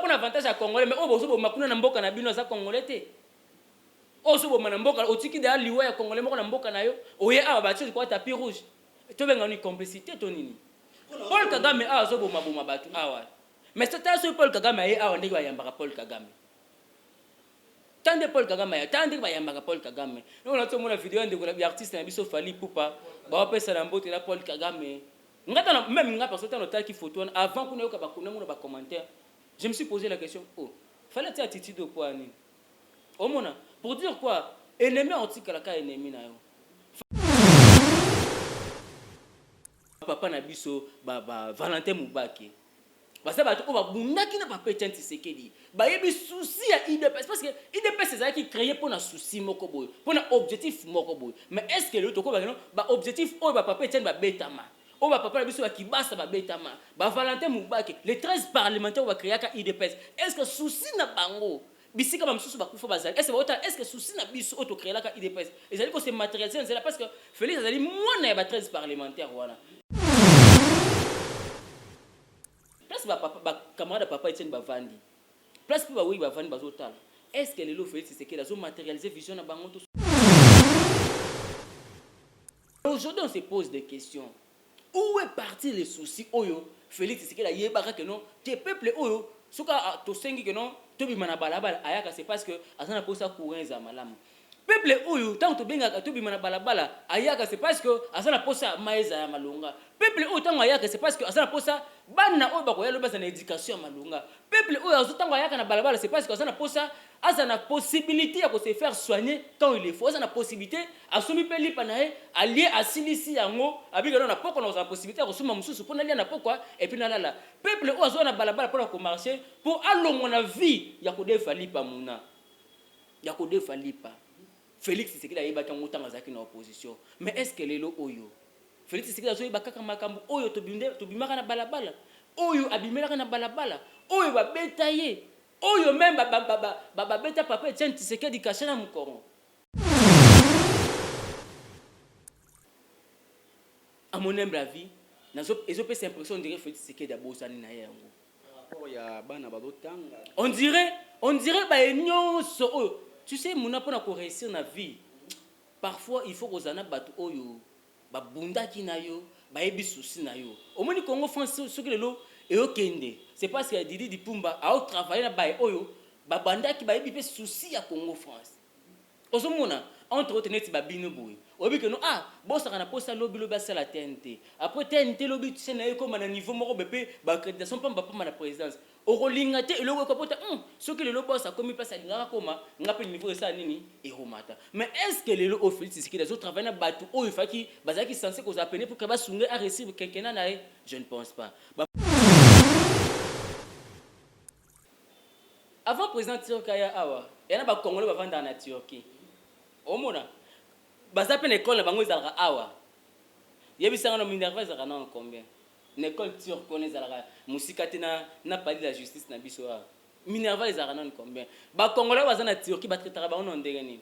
mpona avantage ya congolais, mais oyo bozoboma kuna na mboka na bino aza congolais te. Oyo ozoboma na mboka, otiki deya liwa ya congolais moko na mboka na yo, oye awa batie likolo tapis rouge. Tobenga nini? Complicité to nini? Paul Kagame awa azobomaboma bato awa, mais tala soki Paul Kagame aye awa, ndenge bayambaka Paul Kagame. Ta nde Paul Kagame aya, ta ndenge bayambaka Paul Kagame. Ndenge nati omona video ya ndeko ya artiste na biso Fally Ipupa, bawapesa na mbote na Paul Kagame. Nga tana même, nga perso, tana otalaki photo wana avant kuna yoka bakuna mona bacommentaire, je me suis posé la question: oh, fallait atia attitude oyo po nini? Omona, pour dire quoi? Ennemi aotikalaka ennemi na yo. Papa na biso ba Valentin Mubake baza bato oyo babundaki na papa Etienne Tshisekedi, bayebi souci ya UDPS, parce que UDPS ezalaki créé mpona souci moko boye, mpona objectif moko boye. Mais est ce que lelo tokoba keno baobjectif oyo bapapa Etienne babetama, oyo bapapa na biso bakibasa babetama, baValentin Mubake, les 13 parlementaires oyo bacréaka UDPS, est ce que souci na bango, bisika bamosusu bakufa bazali, est ce baotala, est ce que souci na biso oyo tocréelaka UDPS ezali kose matérialiser nzela? Parce que Félix azali mwana ya ba 13 parlementaire wana. Place bacamarade ya papa Etienne bavandi, place mpe bawei bavandi bazotala, est ce que lelo Félix Tshisekedi azomatérialiser vision na bango to? Aujourd'hui, on se pose des questions: où est parti le souci oyo Félix Tshisekedi ayebaka ke non, te, peuple oyo, soki tosengi ke non, tobima na balabala, ayaka, c'est parce que aza na mposa courant eza malamu. Peuple oyo, ntango tobengaka tobima na balabala, ayaka, c'est parce que aza na mposa mai eza ya malonga. Peuple oyo, ntango ayaka, c'est parce que aza na mposa bana oyo bakoya lobi baza na éducation ya malonga. Peuple oyo azo, ntango ayaka na balabala, c'est parce que aza na mposa, aza na possibilité ya kose faire soigner quand il faut, aza na possibilité asombi mpe lipa na ye, alie, asilisi yango, abika na pokwa na kozala possibilité ya kosomba mosusu mpo nalia na pokwa et puis nalala. Peuple oyo azoya na balabala mpona komarcher mpo alongwa na vie ya kodefa lipa, muna ya kodefa lipa. Félix Tshisekedi ayebaki yango ntango azalaki na opposition. Mais est ce que lelo oyo Félix Tshisekedi azoyeba kaka makambo oyo tobimaka na balabala, oyo abimelaka na balabala, oyo babeta ye, oyo même babeta papa Etienne Tshisekedi kashe na mokongo? À mon humble avis, ezopesa impression, on dirait Félix Tshisekedi abosani na ye yango. Rapport ya bana bazotanga. On dirait baye nyonso oyo, tu sais, muna, mpona koréussir na vie, parfois il faut kozala na bato oyo babundaki na yo, bayebi souci na yo. Omoni, Congo France, soki lelo eyokende, c'est parce que Didi Dipumba aotravaille na baye oyo babandaki, bayebi mpe souci ya Congo France. Ozomona, entre autres, neti babino boye, oyebi ke no, ah, bosaka na posa lobi lobi asala TNT, après TNT lobi chaîne na ye ekóma na niveau moko boye mpe baaccréditation pamba pamba na présidence. Okolinga te eloko ekopota. Soki lelo boss akomi place alingaka koma, nga mpe niveau esala nini? Ekomata. Mais est ce que lelo oyo Félix Tshisekedi azotravaille na bato oyo efaki bazalaki censé kozala pene pour ke basunge aréussir quinquennat na ye? Je ne pense pas. Avant président turc aya awa, ya na bacongolais bavandaka na Turquie, omona baza mpe na ekole na bango ezalaka awa. Yebisanga, na minerva ezalaka nano combien? Na école turque wana ezalaka mosika te na palais de la justice na biso awa, minerva ezalaka nano combien? Bacongolais oyo baza na Turquie, batraitaka bango na ndenge nini?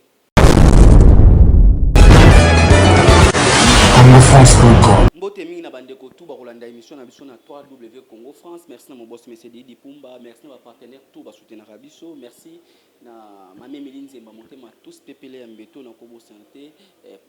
congofrance.com. Mbote mingi na bandeko tu bakolanda émission na biso na 3W Congo France. Merci na mobosi monsieur Didi Pumba, merci na bapartenaire tout basoutenaka biso, merci na mamemeli nzemba motema tous pepele ya mbeto na kobosana te,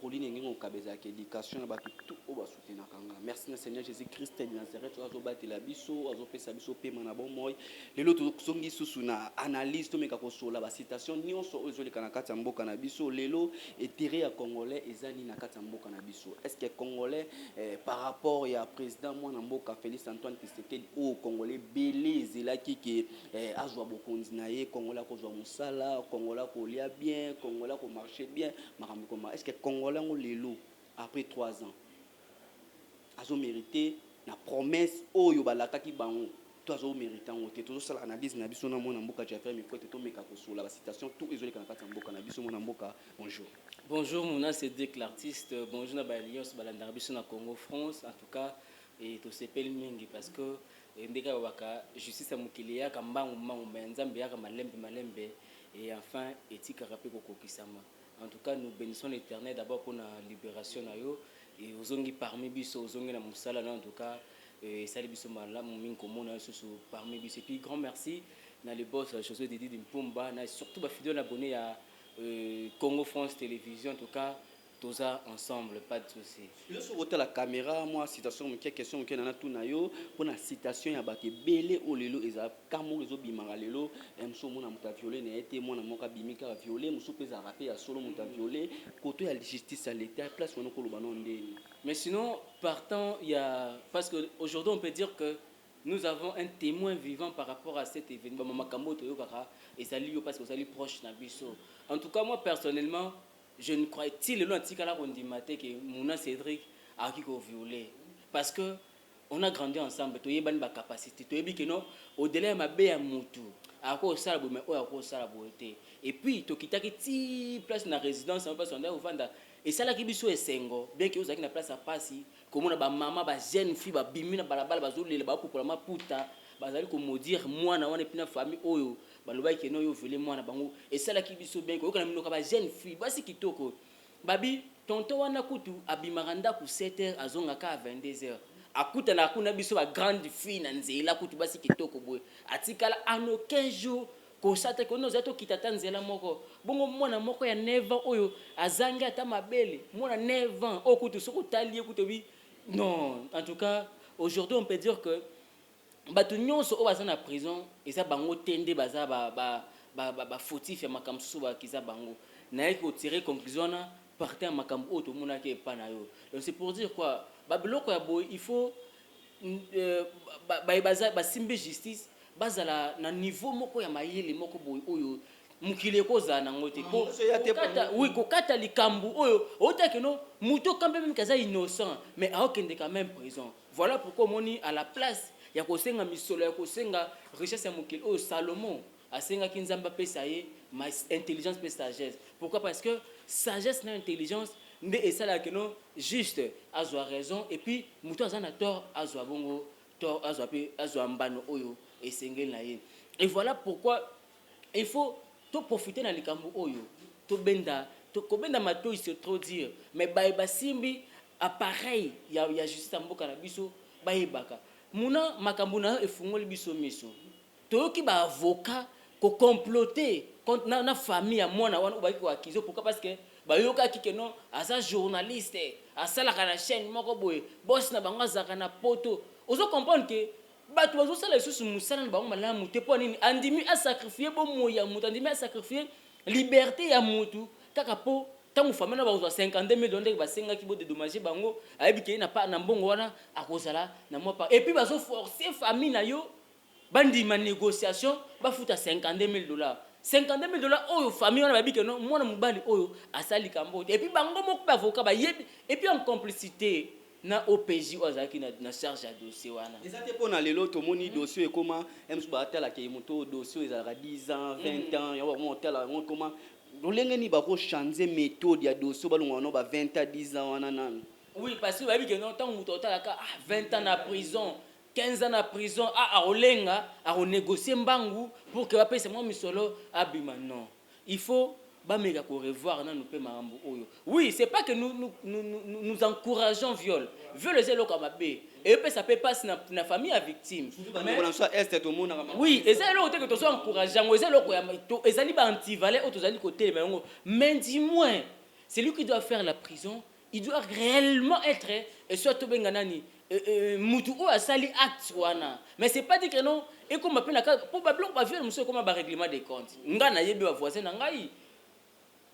Pauline Ngengo Okaba ezalaka éducation na bato tout oyo basoutenaka nga. Merci na Seigneur Jésus Christ de Nazareth oyo azobatela biso, azopesa biso pema na bomoi. Lelo tozongi susu na analyse, tomeka kosola basitation nyonso oyo ezoleka na kati ya mboka na biso. Lelo, intérêt ya congolais eza nini na kati ya mboka na biso? Est ce que congolais, par rapport ya président mwana mboka Félix Antoine Tshisekedi, oyo congolais ebele ezelaki ke azwa bokonzi na ye, congolais akozwa mosala, congolais akolia bien, congolais akomarche bien, makambo ekoma, est ce que congolais yango lelo, après 3 ans, azomérite na promesse oyo balakaki bango to azomérite yango te? Tozosala analyse na biso na mwana mboka Jafer Mikwete, tomeka kosola basituation tout ezoleka na kati ya mboka na biso. Mwana mboka, bonjour. Bonjour Mouna Cédric l'artiste, bonjour na baye nyonso balandaka biso na Congo France. En tout cas, et tosepeli mingi parce que ndenge babaka, justice ya mokili eyaka mbangu mbangu, mais Nzambe eyaka malembe malembe et enfin etikaka mpe kokokisama. En tout cas, nous bénissons l'Éternel d'abord pour la libération na yo et ozongi parmi biso, ozongi na mosala na. En tout cas, esali biso malamu mingi komona yo susu parmi biso. Et puis grand merci. Na le boss Josué Didi Mpumba, na surtout bafidèle abonné ya Congo France Télévision. En tout cas, toza ensemble, pas de souci. Yo soki otala caméra, mwa citation moke, question moke nana tuna yo mpona citation ya bato ebele oyo lelo eza ka moko ezobimaka lelo. Mosusu omona moto aviole na ye te, mwana moko abimi kaka viole. Mosusu mpe ezalaka mpe ya solo, moto aviole. Koto ya justice ya l'État, place wana okoloba no ndeni? Mais sinon, partant, il y a, parce qu'aujourd'hui on peut dire que nous avons un témoin vivant par rapport à cet événement. Makambo toyokaka ezali yo, parce que ozali proche na biso. En tout cas, moi personnellement, je ne crois ti lelo natikala kondima te ke Muna Cédric akoki kovioler, parce que on a grandi ensemble, toyebani bacapacité, toyebi ke non, au-delà ya mabe ya mutu, akosala boye, mais oyo akosala boye te. Et puis tokitaki ti place na résidence yango, place onda kovanda, esalaki biso esengo, bien ke ozalaki na place ya pasi, komona bamama, bajeune fille babimi na balabala, bazolela, bapopola maputa, bazali komaudire mwana wana. Et puis na famille oyo balobaki ke non, oyo viole mwana bango, esalaki biso bien koyoka na minoko ya bajeune fille, basi kitoko, babi tonton wana kutu abimaka ndako 7 heures, azongaka a 22 heures, akutanaka kuna biso bagrande fille na nzela kutu, basi kitoko boye, atikala ano 15 jours kosata te, kono ozali tokita ata nzela moko bongo. Mwana moko ya 9 ans oyo azangi ata mabele, mwana 9 ans oyo kutu soki otali ye kutu obi non. En tout cas, aujourd'hui on peut dire que bato nyonso oyo baza na prison, eza bango te nde baza bafautif ya makambo mosusu bakiza bango. Nayaki kotirer conclusion wana partant ya makambo oyo tomonaki epa na yo. Donc c'est pour dire quoi? Babiloko ya boye, il faut basimbi justice bazala na niveau moko ya mayele moko boye oyo mokili ekozala nango te. Oui, kokata likambo oyo otake no moto okambe, même aza innocent, mais aokende quand même prison. Voilà pourquoi omoni, à la place ya kosenga misolo, ya kosenga richesse ya mokili oyo, Salomon asengaki Nzambe apesa ye intelligence mpe sagesse. Pourquoi? Parce que sagesse na intelligence nde esalaka no juste azwa raison, et puis moto aza na tort azwa bongo tort, azwa mpe azwa mbano oyo esengeli na ye. Et voilà pourquoi il faut toprofiter na likambo oyo, tobenda, kobenda matoi, c'est trop dire, mais baye basimbi appareil ya justice ya mboka na biso bayebaka muna makambo na yo efungoli biso miso. Toyoki baavocat kocomploter na famille ya mwana wana oyo bayaki koaccuser. Pourquoi? Parce que bayokaki ke non, aza journaliste, asalaka na chaîne moko boye, boss na bango azalaka na Poto. Ozo comprendre ke bato bazosala lisusu mosala na bango malamu te. Mpo nini andimi asacrifier bomoi ya moto, andimi asacrifier liberté ya motu, kaka mpo ntango famille na bakozwa 52 million ndenge basengaki bodédommager bango, ayebi ke na mbongo wana akozala na mwa pa. Et puis bazoforcer famille na yo bandima négociation, bafuta 52 000 dollars. 52 000 dollars oyo famille wana bayebi ke non, mwana mobali oyo asali likambo te. Et puis bango moko mpe avocat bayebi, et puis en complicité na OPJ oyo azalaki na charge ya dossier wana. Eza te mpo na lelo tomoni dossier ekóma mosusu, batalaka ye moto, dossier oyo ezalaka 10 ans, 20 ans, yango bango otala yango ekóma lolenge nini, bakochanger méthode ya dossier, balongwa no ba 20 ans, 10 ans wana nanu. Oui, parce que bayebi ke non, ntango moto otalaka, ah, 20 ans na prison, 15 ans na prison, ah, akolenga, akonégocier mbangu pour ke bapesa mwa misolo, abima. Non, il faut bameka korevoir nanu mpe makambo oyo. Oui, c'est pas que nous encourageons viol. Viol eza eloko ya mabe, eyopesa mpe mpasi na famille ya victime. Bandeko na biso ya Est tomonaka. Oui, eza eloko te ke tozo encourage yango, eza eloko ya ezali baantivaleur oyo tozali kotelema yango. Mais du moins, celui qui doit faire la prison, il doit réellement être, et soit tobenga nani, mutu oyo asali acte wana. Mais c'est pas dire que non, ekoma mpe na mpo babiloko baviole mosusu ekoma barèglement des comptes. Ngai nayebi bavoisin na ngai,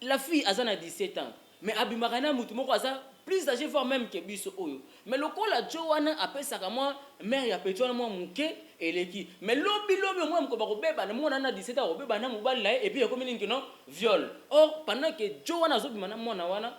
la fille aza na 17 ans, mais abimaka na mutu moko aza plus âgé, voire même ke biso oyo. Mais lokola jo wana apesaka mwa mare ya petit wana mwa moke eleki, mais lobi lobi omwana moko bakobeba na mwana na 17 ans, akobeba na mobali na ye, et puis ekomi nini? Ke non, viol. Or pendant que jo wana azobima na mwana wana,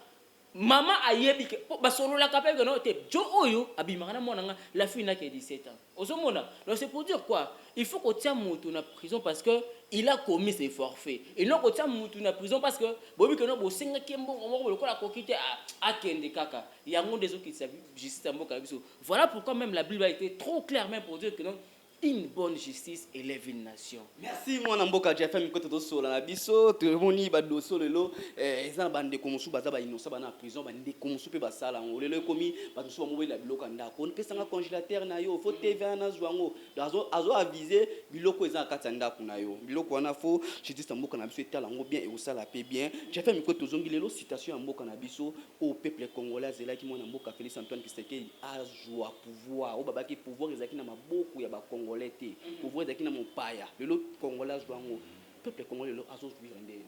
mama ayebi ke po basololaka mpe ke no te, jo oyo abimaka na mwana nga, la fille nake 17 ans, ozomona. Donc c'est pour dire quoi? Il faut kotia motu na prison parce que il a commis ses forfaits, et non kotia motu na prison parce que boyebi ke no bosengaki mbongo moko lokola akoki te, akende kaka. Yango nde ezokitisa justice ya mboka na biso. Voilà pourquoi même la Bible a été trop claire même pour dire que non. Une bonne justice élève une nation. Merci, mwana mboka Jfm. Kote tosola na biso, tomoni badossier lelo eza na bandeko mosusu baza bainnocent, bana na prison. Bandeko mosusu mpe basala yango. Lelo ekomi bato mosusu bamobela biloko ya ndako: opesanga congélateur na yo, faut TVA nazwa yango. Donc azo avise biloko eza na kati ya ndako na yo. Biloko wana, faut justice ya mboka na biso etala yango bien, ekosala mpe bien. Jfm Mikote, tozongi lelo situation ya mboka na biso oyo peuple congolais azelaki mwana mboka Félix Antoine Tshisekedi azwa pouvoir. Oyo babaki pouvoir ezalaki na maboko ya bacongolais te, pouvoir ezalaki na mopaya. Lelo congolais azwa yango, peuple congolais lelo azozwira ndeni?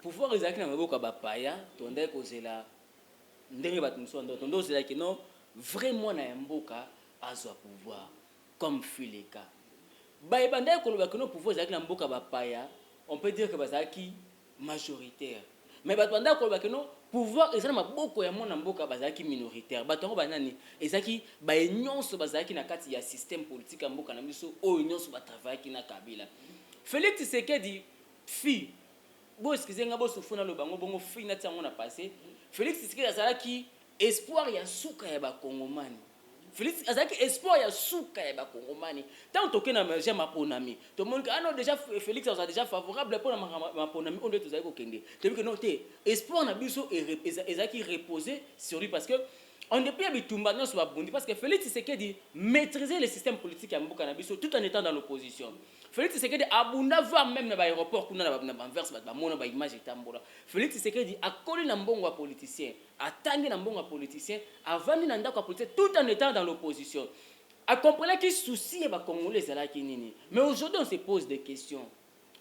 Pouvoir ezalaki na maboko ya bapaya. Tondaki kozela ndenge bato mosusu ando tondo ozelaki no vrai mwana ya mboka azwa pouvoir comme fut le cas. Bayebandaki koloba que non, pouvoir ezalaki na mboka bapaya, on peut dire que bazalaki majoritaire, mais bato bandaki koloba que non, pouvoir eza na maboko ya mwana mboka, bazalaki minoritaire. Bato yango banani? Ezalaki baye nyonso bazalaki na kati ya système politique ya mboka na biso, oyo nyonso batravaillaki na Kabila. Félix Tshisekedi fi, bo excuse nga, bosufu naloba yango bongo, fi nati yango na passé. Félix Tshisekedi azalaki espoir ya suka ya bakongomani. Félix azalaki espoir ya suka ya bakongomani. Ntango tokei na ja maponami, tomoni ke ano déjà Félix azala déjà favorable mpona maponami oyo nde tozali kokende. Toyebi ke non te, espoir na biso ezalaki reposé sur lui, parce que en dépit ya bitumba nyonso babundi, parce que Félix Tshisekedi maîtrisait le système politique ya mboka na biso tout en étant dans l'opposition. Félix Tshisekedi abunda, voire même na baaéroport kuna na baanvers, bato bamona baimage etambola. Félix Tshisekedi akoli na mbongo ya politicien, atangi na mbongo ya politicien, avandi na ndako ya politicien tout en étant dans l'opposition. Akomprenaki souci ya bacongolais ezalaki nini. Mais aujourd'hui, on se pose des questions: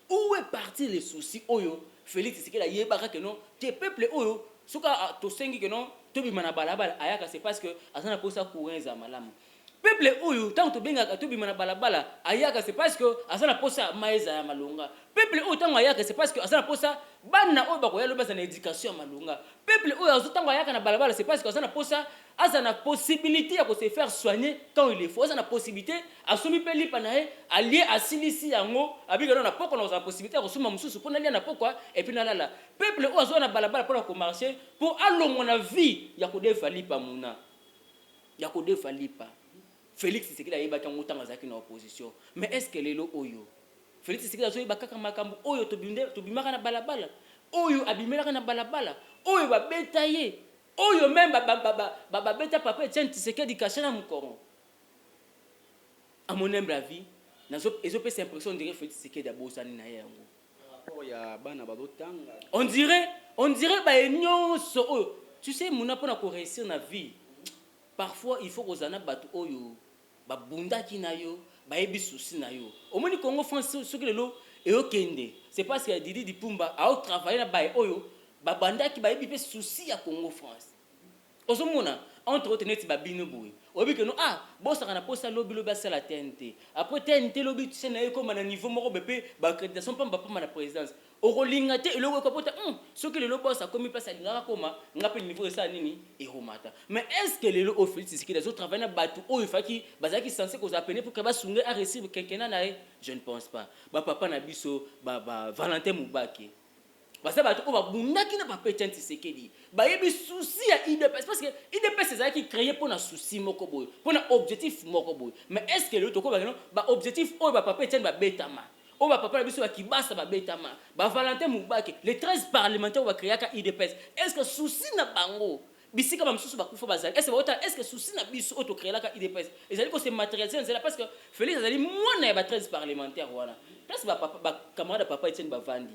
où est parti le souci oyo Félix Tshisekedi ayebaka ke non te, peuple oyo soki tosengi ke non, tobima na balabala, ayaka, c'est parce que aza na mposa courant eza malamu. Peuple oyo, ntango tobengaka tobima na balabala, ayaka, c'est parce que aza na posa mai eza ya malonga. Peuple oyo, ntango ayaka, c'est parce que aza na posa bana oyo bakoya lobi baza na éducation ya malonga. Peuple oyo azo, ntango ayaka na balabala, c'est parce que aza na posa, aza na possibilité ya kose faire soigner quand il est faut, aza na possibilité asombi mpe lipa na ye, alie, asilisi yango, abika no na poko na kozala possibilité ya kosomba mosusu mpo nalia na pokwa et puis nalala. Peuple oyo azwa na balabala mpona komarcher mpo alongwa na vie ya kodefa lipa, muna ya kodefa lipa. Félix Tshisekedi ayebaki yango ntango azalaki na opposition. Mais est ce que lelo oyo Félix Tshisekedi azoyeba kaka makambo oyo tobimaka na balabala, oyo abimelaka na balabala, oyo babeta ye, oyo même babeta papa Etienne Tshisekedi kasha na mokoro? À mon humble avis, ezopesa impression, on dirait Félix Tshisekedi abosani na ye yango. Rapport ya bana bazotanga. On dirait baye nyonso oyo, tu sais, muna, mpona koréussir na vie, parfois il faut kozala na bato oyo babundaki na yo, bayebi souci na yo. Omoni Congo France, soki lelo eyokende, c'est parce que Didi Dipumba aotravaille na baye oyo babandaki, bayebi mpe souci ya Congo France. Ozomona, entre autres, neti babino boye, oyebi ke no, ah, bosaka na posa lobi lobi asala TNT, après TNT lobi chaîne na ye ekóma na niveau moko boye mpe baaccréditation pamba pamba na présidence. Okolinga te eloko ekopota soki lelo boss akomi place alingaka koma, nga mpe niveau esala nini, ekomata. Mais est ce que lelo oyo Félix Tshisekedi azotravaille na bato oyo efaki bazalaki censé kozala pene pour ke basunge aréussir quinquennat na ye? Je ne pense pas. Bapapa na biso ba Valentin Mubake baza bato oyo babundaki na papa Etienne Tshisekedi, bayebi souci ya UDPS, parce que UDPS ezalaki créé mpo na souci moko boye, mpo na objectif moko boye. Mais est ce que lelo tokoba keno baobjectif oyo bapapa Etienne babetama, oyo bapapa na biso bakibasa babetama, bavalentin Mubake, les 13 parlementaires oyo bacréaka UDPS, est ce que souci na bango, bisika bamosusu bakufa bazali, est ce baotala, est ce que souci na biso oyo tocréelaka UDPS ezali kose matérialiser nzela? Parce que Félix azali mwana ya ba 13 parlementaire wana. Place bacamarade ya papa Etienne bavandi,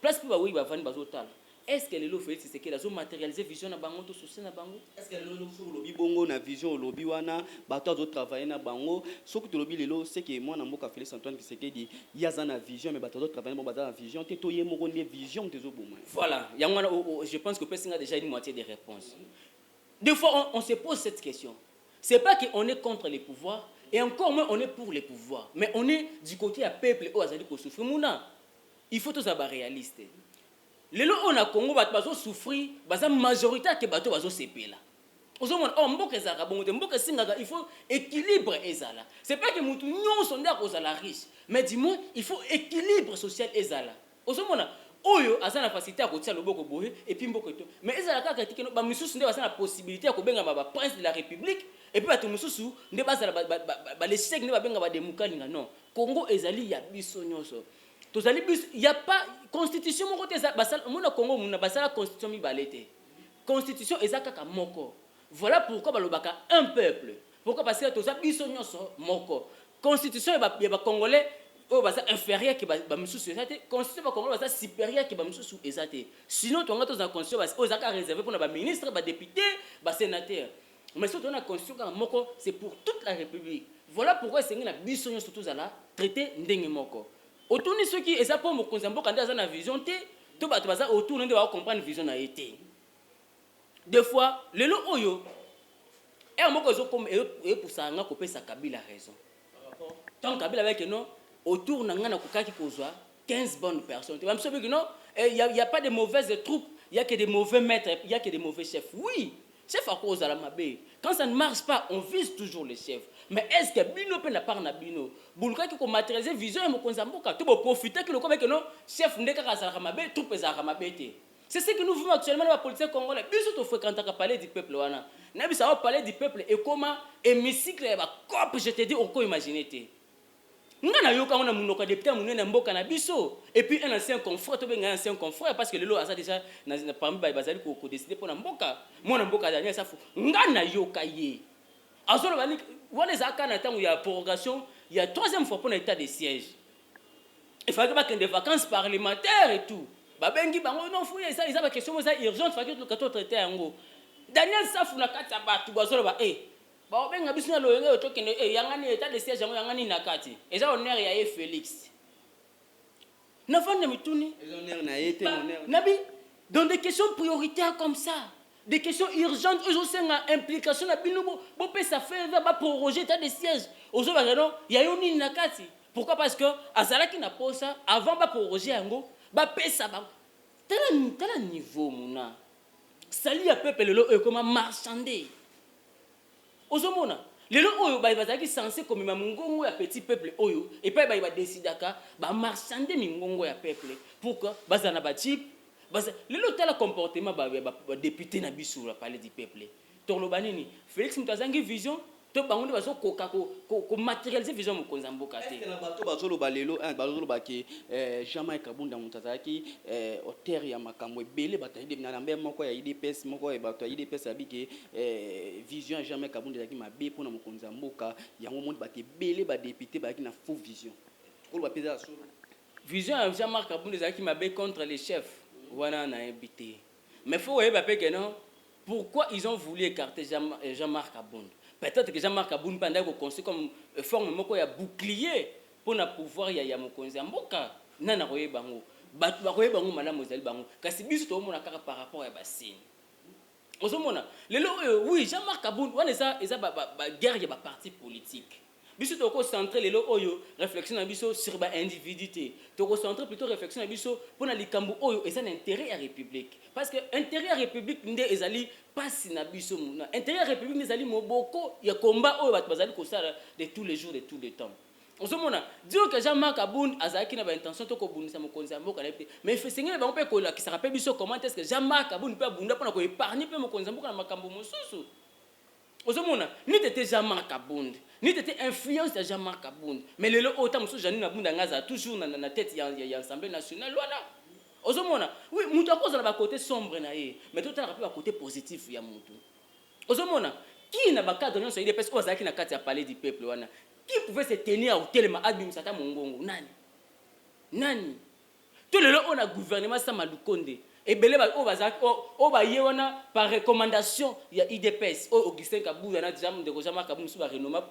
place mpe bawei bavandi, bazotala, est ce que lelo Félix Tshisekedi azomatérialiser vision na bango to souci na bango? Est ce que lelo soki olobi bongo na vision, olobi wana bato azotravaille na bango, soki tolobi lelo seke mwana mboka Félix Antoine Tshisekedi ye aza na vision, mais bato azotravaille na bango baza na vision te, to ye moko nde vision te ezoboma ye? Voilà, yango wana, oh, oh, je pense que opesi nga déjà une moitié des réponses. Des fois, on se pose cette question. C'est pas qu'on est contre les pouvoirs et encore moins on est pour les pouvoirs, mais on est du côté ya peuple oyo azali kosouffrir. Muna, il faut tozala baréaliste. Lelo oyo na Congo, bato bazosouffrir baza majorité ke bato bazosepela. Ozomona, oh, mboka ezalaka bongo te. Mboka esengaka, il faut équilibre ezala. C'est pas que mutu nyonso nde akozala riche, mais du moins il faut équilibre social ezala. Ozomona, Oyo aza na facilité ya kotia loboko boye, et puis mboka eto. Mais ezala kaka te que bamisusu nde baza na possibilité ya kobengama baprince de la République, et puis bato mosusu nde bazala balechec, nde babenga bademukalinga. Non, Congo ezali ya biso nyonso. Tozali biso ya pas constitution moko te. Mona Congo muna basala constitution mibale te, constitution eza kaka moko. Voilà pourquoi balobaka un peuple. Pourquoi? Parce que toza biso nyonso moko. Constitution ya bacongolais oyo baza inférieur ke bamisusu eza te, constitution bacongolais baza supérieur ke bamisusu eza te. Sinon tonga tozala constitution oyo ezalaka réservé mpona baministre, badéputé, basénateur. Mais soki toza na constitution kaka moko, c'est pour toute la République. Voilà pourquoi esengi na biso nyonso tozala traité ndenge moko. Otuni soki eza mpo mokonzi ya mboka nde aza na vision te, to bato baza autour nde bakocomprendre vision na ye te. Des fois, lelo oyo ere moko ezopusaka nga kopesa Kabila raison. Tant Kabila abaki non, autour na nga nakokaki kozwa 15 bonnes personnes te. Bamiso biki non, il y a pas de mauvaises troupes, il y a que des mauvais maîtres, il y a que des mauvais chefs. Oui, chef akozala mabe. Quand ça ne marche pas, on vise toujours le chef. Mais est ce que bino mpe na part na bino bolukaki komatérialiser vision ya mokonzi ya mboka, to boprofitaki lokola beke non, chef nde kaka azalaka mabe, troupe ezalaka mabe te? C'est ce que nous vivons actuellement na bapoliticien congolais. Biso tofréquentaka Palais du Peuple wana, nayebisa ao, Palais du Peuple ekoma hémicycle ya bacope. Je te dis, oko imagine te, nga nayoka yango na monoko ya député ya monene ya mboka na biso, et puis un ancien confrère, tobenga ancien confrère parce que lelo aza déjà parmi bazali kodécider mpo na mboka, mwana mboka Daniel Safu. Nga nayoka ye azoloba wana ezalaka na ntango ya prorogation ya troisième fois mpona état de siège. Efalaki bakende vacances parlementaires et tout, babengi bango non, fuya, eza baquestion eza urgente, faki toluka totraite yango. Daniel Safu na kati ya bato bazoloba e baobenga biso na loyenge oyo tokende e yangani état de siège yango, yangani na kati eza honneur ya ye Félix. Nafandi na mituni nabi dans des questions prioritaires comme ça, des questions urgentes ezosenga implication na bino, bopesa faveur, baproroger état de siège, ozobaka non, ya yo nini na kati? Pourquoi? Parce que azalaki na posa avant baproroger yango, bapesa bango. Tala, tala niveau muna sali ya peuple lelo oyo ekoma marchande. Ozomona lelo oyo bazalaki censé komema mongongo ya petit peuple oyo epai baye badesidaka, bamarchande mingongo ya peuple pour que bazala na batype. Lelo tala comportement badéputé na biso la Palais du Peuple. Toloba nini? Félix moto azangi vision, to bango nde bazokoka komatérialiser vision mokonzi ya mboka te? Na bato bazoloba lelo, bazoloba ke Jean-Marc Kabunda moto azalaki auteur ya makambo ebele. Bato na mbe moko ya UDPS, moko ya bato ya UDPS abi ke vision ya Jean-Marc Kabunda ezalaki mabe mpona mokonzi ya mboka. Yango moni bato ebele, badéputé bazalaki na faux vision. Koloba mpe eza ya solo? Vision ya Jean-Marc Kabunda ezalaki mabe contre les chefs wana, nayebi te. Mais faut koyeba mpe ke non, pourquoi ils ont voulu écarter Jean-Marc Kabund? Peut-être que Jean-Marc Kabund mpe andaki koconstruire comme forme moko ya bouclier mpona pouvoir ya mokonzi ya mboka. Nani akoyeba yango? Bato bakoyeba yango malamu ezali bango. Kasi biso toomona kaka par rapport ya basine. Ozomona lelo oyo, oui, Jean-Marc Kabund wana eza baguerre ya baparti politique. Biso tokocentre lelo oyo réflexion na biso sur baindividu te, tokocentre plutôt réflexion na biso mpona likambo oyo eza na intérêt ya République, parce que intérêt ya République nde ezali mpasi na biso. Na intérêt ya République nde ezali moboko ya combat oyo bato bazali kosala de tous les jours, de tous les temps. Ozomona dire que Jean-Marc Kabund azalaki na baintention to kobundisa mokonzi ya mboka na ye te, mais esengeli bango mpe kolakisaka mpe biso comment est ce que Jean-Marc Kabund mpe abunda mpona koépargne mpe mokonzi ya mboka na makambo mosusu. Ozomona nini te Jean-Marc Kabund, nini te influence ya Jean-Marc Kabund. Mais lelo oyo ta mosusu Janine Abunda nga azala toujours na tête ya Assemblée nationale wana. Ozomona, oui, moto akozala bakote sombre na ye, mais totalaka mpe bakote positif ya motu. Ozomona ki na bacadre nyonso ya UDPS oyo azalaki na kati ya Palais du Peuple wana, qui pouvait se tenir otelema, abimisa ata mongongo? Nani? Nani? To lelo oyo na gouvernement Sama Lukonde, ebele oyo bazalaki, oyo baye wana par recommandation ya UDPS, oyo Augustin Kabuya na ndeko Jean-Marc Kabund mosusu barenoma,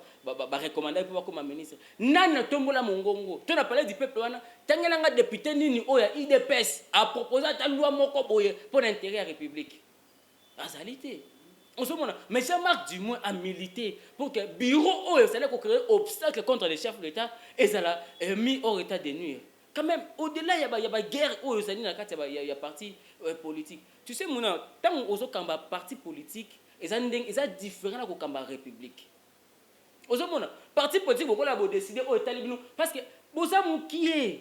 barecommandaki mpo bakóma ministre, nani atombola mongongo? To na Palais du Peuple wana, tangelanga député nini oyo ya UDPS apropose ata loi moko boye mpo na intérêt ya République? Azali te. Ozomona, mais Jean-Marc du moins a milité pour que bureau oyo ezali kocréer obstacle contre le chef de l'État ezala mis hors état de nuire. Quand même, au-delà ya baguerre oyo ezali na kati ya parti politique, tu sais, mona ntango ozokamba parti politique, eza ndenge eza différent na kokamba République. Ozomona parti politique bokola bodécider oyo etali bino parce que boza mokie.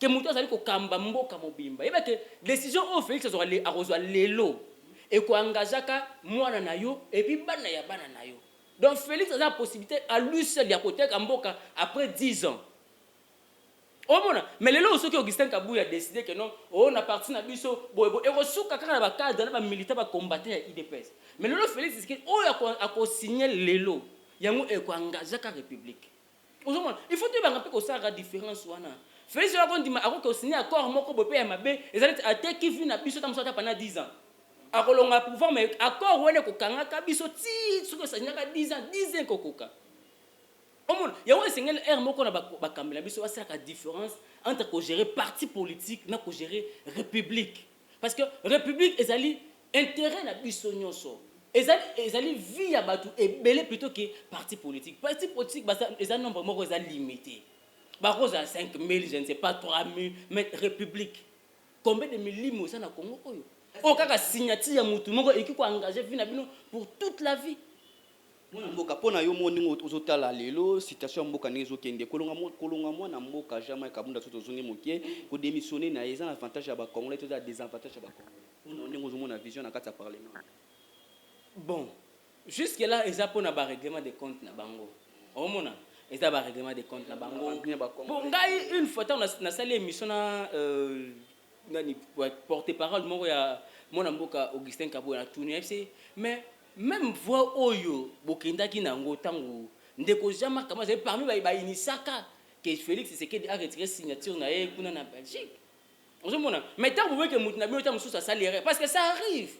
Ke moto azali kokamba mboka mobimba, yeba ke décision oyo Félix akozwa lelo ekoengageaka mwana na yo et puis bana ya bana na yo. Donc Félix aza na possibilité à lui seul ya koteka mboka après 10 ans, omona. Mais lelo, soki Augustin Kabuya décide ke non, oyo na parti na biso boye, ekosuka kaka na bacadre na bamilitaire, bacombattant ya UDPS. Mais lelo Félix Tshisekedi oyo akosigne lelo, yango ekoengageaka république, ozomona. Il faut toyebanga mpe kosalaka différence wana. Félix oyo akondima, akoki kosigne accord moko boye mpe ya mabe, ezali neti ateki vie na biso. Ta mosu ata pendant 10 ans akolonga pouvoir, mais accord wana ekokangaka biso ti soki osasignaka 10 ans, 10 ans ekokoka, omona. Yango esengeli aire moko na bakambi na biso basalaka différence entre kogérer parti politique na kogérer république, parce que république ezali intérêt na biso nyonso, ezali vie ya bato ebele plutôt que parti politique. Parti politique eza nombre moko eza limité, bakozala 5000, je ne sais pas, 3000. Mais république, combien de milimo eza na Congo oyo kaka signature ya mutu moko ekoki koengage vie na bino pour toute la vie? Mwana mboka, mpo na yo mo, ndenge ozotala lelo situation ya mboka, ndenge ezokende, kolonga mwana mboka Jean-Marc Kabunda, so tozongi moke, kodémissionne na ye, eza na avantage ya bacongolais to eza désavantage ya bacongolais, mpona ndenge ozomona vision na kati ya parlement? Bon, jusque là eza mpona barèglement de compte na bango, omona, eza barèglement de compte na bango. Bon, ngai une fois ntango nasali émission na nani, porte parole moko ya mwana mboka Augustin Kabuya, natuni yebisi: mais même voix oyo bokendaki nango ntango ndeko Jean-Marc Kabund azali parmi bainisaka ke Félix Tshisekedi aretire signature na ye kuna na Belgique, ozomona. Mais ntango boboyeke motu na bino ta mosusu asali erreur, parce que ça arrive,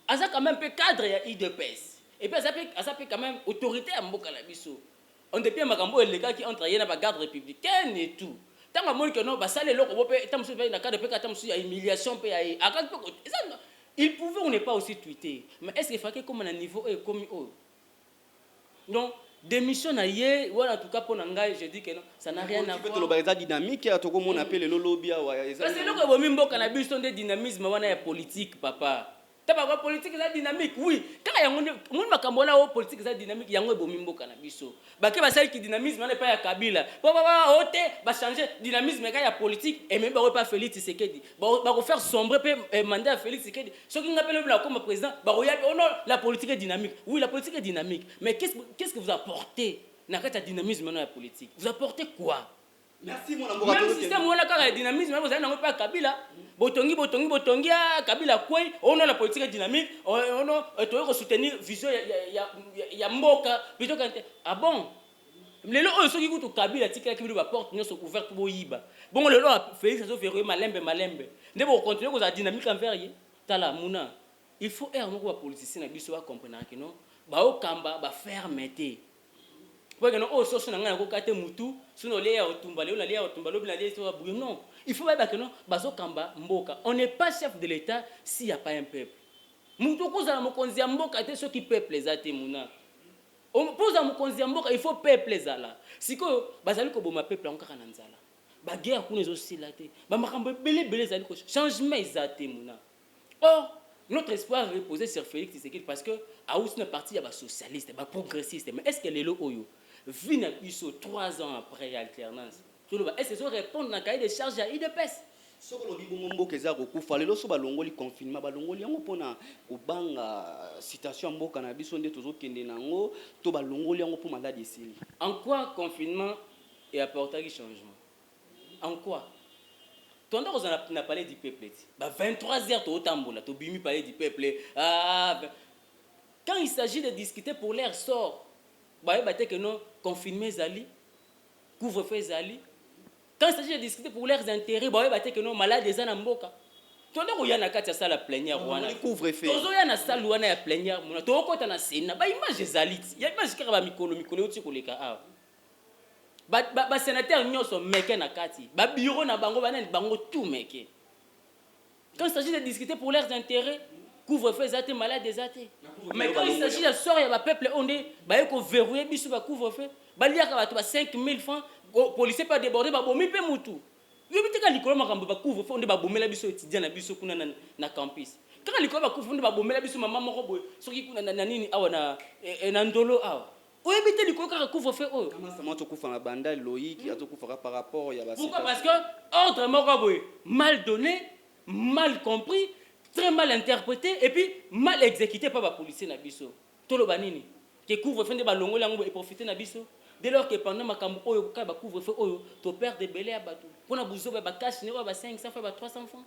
aza quand même mpe cadre ya UDPS et puis aza mpe quand même autorité ya mboka na biso, en dépit ya makambo oyo elekaki entre ye na bagarde républicaine et tout. Ntango amoni ke non, basali eloko bo mpe ta mosusu mpe na cadre mpe kata mosusu ya humiliation mpe ya ye akaki mpe eza, il pouvait ou ne pas aussi tweeter. Mais est ce que faki ekóma na niveau oyo ekomi oyo? Donc démission na ye wana, en tout cas mpo na ngai, je dis que non, ça n'a rien à voir. Toloba eza dynamique ya tokomona mpe lelo, lobi awa eza. Parce que eloko ebomi mboka na biso nde dynamisme wana ya politique, papa. Tabaka politique eza dynamique, oui, kaka yango nde omoni makambo wana oyo. Politique eza dynamique, yango ebomi mboka na biso. Bake basaliki dynamisme wana epai ya Kabila, po o te bachange dynamisme kaka ya politique, ememi bango epai ya Félix Tshisekedi. Bakofaire sombrer mpe mandat ya Félix Tshisekedi. Soki nga mpe lobi nakoma président, bakoya: oh non, la politique est dynamique. Oui, la politique est dynamique, mais qu'est-ce que vous apportez na kati ya dynamisme wana ya politique? Vous apportez quoi? Merci, mwana mboka. Même système wana kaka ya dynamisme wana bozali nango mpe ya Kabila, botongi, botongi, botongi ya Kabila kwei. Ono la politique est dynamique, ono toyei kosoutenir vision ya mboka plutôt que. Ah bon, lelo oyo soki kutu Kabila atikalaki bino baporte nyonso ouverte, boyiba bongo. Lelo Félix azoverrouille malembe malembe, nde bokontinue kozala dynamique envers ye. Tala muna, il faut aire moko bapoliticien na biso bacomprenaka ke non, baokamba baferme te, po ke non, oyo soso na ngai nakoka te mutu soki olia ya kotumba lelo, nalia ya kotumba lobi, nalia so babuye. Non, il faut bayeba ke non, bazokamba mboka. On n'est pas chef de l'État s'il y a pas un peuple. Mutu okozala mokonzi ya mboka te soki peuple eza te. Muna, mpo ozala mokonzi ya mboka, il faut peuple ezala. Sikoyo bazali koboma peuple yango kaka na nzala, baguerre kuna ezosila te, bamakambo ebele ebele ezali, changement eza te, muna. Or notre espoir reposait sur Félix Tshisekedi parce que auti na parti ya basocialiste, baprogressiste. Mais est ce que lelo oyo vie na biso, 3 ans après alternance, toloba, est ce que ezorépondre na cahier de charge ya UDPS? Soki olobi bongo, mboka eza kokufa. Lelo so balongoli confinement, balongoli yango mpona kobanga situation ya mboka na biso nde tozokende nango, to balongoli yango mpo maladi esili? En quoi confinement eapportaki changement? En quoi? Tonda kozala na Palais du Peuple ti ba 23 heures, tootambola, tobimi Palais du Peuple. Ah, quand il s'agit de discuter pour leur sort, bayeba te que non, confinement ezali, couvre-feu ezali. Quand il s'agit de discuter pour leurs intérêts, bayeba te que non, malade eza na mboka. Tonda koya na kati ya salle ya plénière wana. Couvre-feu. Tozoya na salle wana ya plénière, mona, tokokɔta na Sénat, baimage ezali ti ya image kaka bamikolo mikolo euti koleka awa. Basénateur nyonso meke na kati, babureau na bango, banani bango, tout meke. Quand il s'agit de discuter pour leurs intérêts, couvre-feu eza te, malade eza te. Mais quand il s'agit ya sort ya bapeuple oyo nde baye koverrouille biso, bacouvre-feu, baliaka bato ba 5000 francs, policier mpe adéborde, babomi mpe mutu. Yobi te, kaka likolo makambo bacouvre-feu nde babomela biso étudiant na biso kuna na campus. Kaka likolo bacouvre-feu nde babomela biso mama moko boye, soki kuna na nini awa na Ndolo awa. Oyebi te, likolo kaka couvre-feu oyo. Sama azokufa na banda Loïc azokufaka par rapport ya Pourquoi? Parce que ordre moko boye mal donné, mal compris, très mal interprété et puis mal exécuté par bapolicier na biso. Toloba nini? Ke couvre-feu nde balongoli yango, eprofite na biso, dès lors que pendant makambo oyo kaka bacouvre-feu oyo, toperdre ebele ya bato mpona buzoba ya bacache-nez oyo, ba 500 francs, ba 300 francs.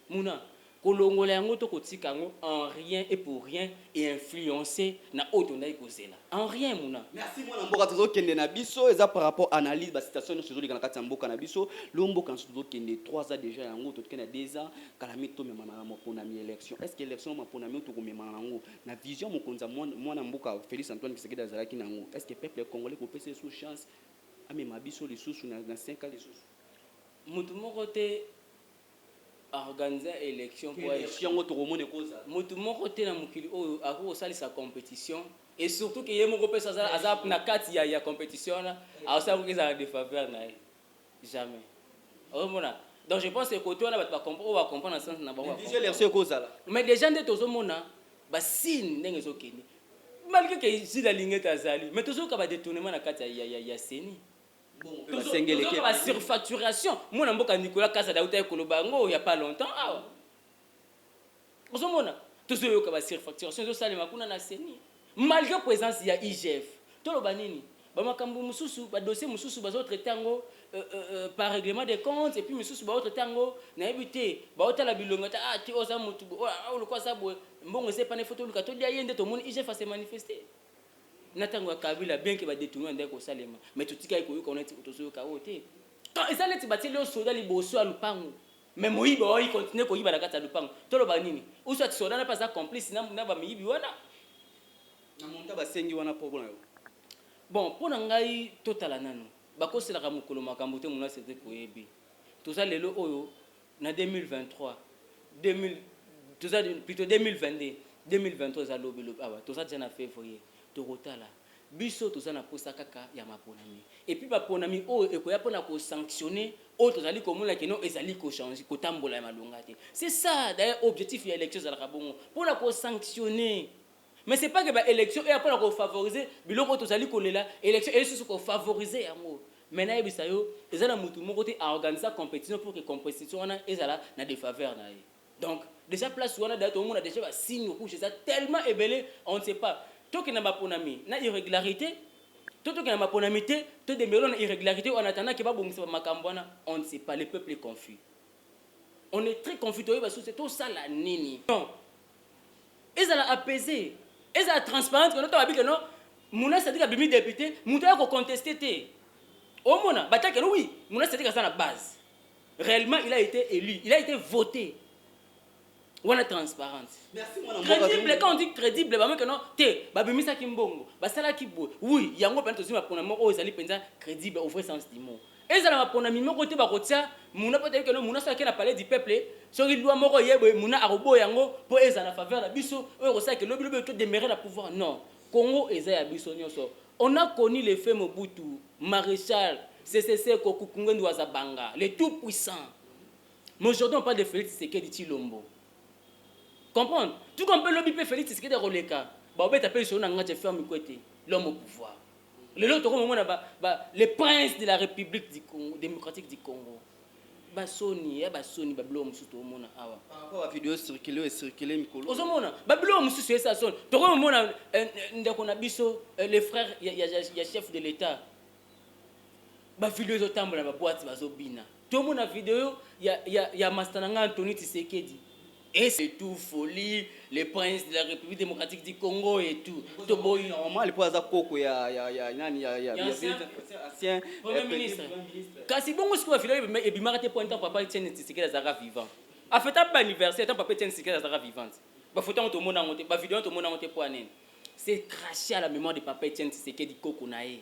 Muna kolongola yango to kotika yango, en rien et pour rien et influencer na oyo tondaki kozela, en rien, muna. Merci, mwana mboka. Tozokende na biso, eza par rapport analyse basituation nyonso ezoleka na kati ya mboka na biso. Lo mboka na biso tozokende 3 ans déjà, yango tokende na 2 ans kala mingi. Tomemana na maponami, élection. Est ce que élection, maponami oyo tokomemana nango na vision mokonzi ya mwana mboka Félix Antoine Tshisekedi azalaki nango, est ce que peuple congolais kopesa ye chance amema biso lisusu na 5 ans lisusu? Motu moko te organiser élection po Élection yango tokomona ekozala. Motu moko te na mokili oyo akoki kosalisa compétition, et surtout ke ye moko mpe so aza na kati ya compétition wana, akosala koki ezala défaveur na ye, jamais. Ozomona? Donc je pense que côté wana, bato oyo bacomprendre na sens na bango. Vision élection ekozala. Mais déjà nde tozomona basigne ndenge ezokende, malgré ke Jules Alingete azali, mais tozoyoka badétournement na kati ya CENI. Basengeleke. Basurfacturation, mwana mboka Nicolas Kazadi auta koloba yango ya pas longtemps awa. Ozomona, tozoyoka basurfacturation ezosalema kuna na CENI malgré présence ya IGF. Toloba nini? Bamakambo mosusu, badossier mosusu bazotraite yango par règlement des comptes, et puis mosusu baotraite yango, nayebi te, baotala bilongo te. Ah te, oza motu oloko aza boye, mbongo eza epana, ifo toluka tolia ye. Nde tomoni IGF ase manifeste na ntango ya Kabila, bien ke badétournement ndenge kosalema, mais totikali koyoka wana, tozoyoka oyo te. Eza neti batieli yo soda liboso ya lupango, mais moyibi oyi continue koyiba na kati ya lupango. Toloba nini? Uswati soda na mpe aza complice na bamiyibi wana. Na monta basengi wana mpo na yo? Bon, mpo na ngai, totala nano. Bakoselaka mokolo makambo te. Mona, Cédrik, koyebi, toza lelo oyo na 2023, 2000, toza plutôt 2022, 2023 eza lobi lobi awa, toza déjà na février. Tokotala biso, toza na posa kaka ya maponami, et puis baponami oyo ekoya mpona kosanctionne oyo tozali komona keno ezali kochange, kotambola ya malonga te. C'est ça d'ailleurs objectif ya élection, ezalaka bongo mpona kosanctionne. Mais c'est pas que baélection eya mpona kofavoriser biloko oyo tozali kolela. Élection eyi susu kofavoriser yango. Mais nayebisa yo, eza na motu moko te aorganisa compétition pour que compétition wana ezala na défaveur na ye. Donc déjà place wana, d'ailleurs tomona déjà basigne rouge eza tellement ebele. On ne sait pas, tokende maponami na irrégularité to tokende maponami te, todembelo na irrégularité en attendant ke babongisa bamakambo wana. On ne sait pas, le peuple est confus, on est très confus. Toyeba susu tosala nini. Non, ezala apaisé, ezala transparente. Kono to babi ke non, Muna Sadiki abimi député, moto aya koconteste te. Omona batake no, oui, Muna Sadiki aza na base. Réellement il a été élu, il a été voté. Wana transparente. Merci, mwana mboka. Crédible, quand on dit crédible, bamoki no te, babimisaki mbongo, basalaki boye. Oui, yango mpenza tozwi maponami moko oyo ezali mpenza crédible au vrai sens du mot. Ezala maponami moko te bakotia muna mpo toyebi keno muna soki ake na palais du peuple, soki loi moko ye boye, muna akoboya yango mpo ezala na faveur na biso oyo ekosalaka lobi lobi todemere na pouvoir. Non, Congo eza ya biso nyonso. On a connu le fait Mobutu, maréchal Sese Seko Kuku Ngbendu wa Za Banga, le tout puissant, mais aujourd'hui on parle de Félix Tshisekedi Tshilombo. Comprendre tout comme mpe lobi mpe Félix Tshisekedi akoleka, baobeta mpe lisolo na nga te. Ferme Kwete, l'homme au pouvoir lelo, tokomomona ba, les princes de la République du Congo, démocratique du Congo. Basoni ya basoni, babiloko mosusu tokomona awa. Par rapport à vidéo circulé oyo circulé mikolo. Ozomona babiloko mosusu esa soni. Tokomomona ndeko na biso, le frère ya chef de l'État, bavideo ezotambola na baboite, bazobina. Tomona video ya master na ngai Antony Tshisekedi et c'est tout, folie, le prince de la République démocratique du Congo et tout. Toboyi. Normal mpo aza koko ya nani ya Ya ancien Premier ministre. Kasi bongo sikoyo bavideo ebimaka te mpo ntango papa Etienne Tshisekedi azalaka vivant, afeta baanniversaire, ntango papa Etienne Tshisekedi azalaka vivante, bafoto yango tomona yango te, bavideo yango tomona yango te. Mpo ya nini? C'est craché à la mémoire de papa Etienne Tshisekedi, koko na ye.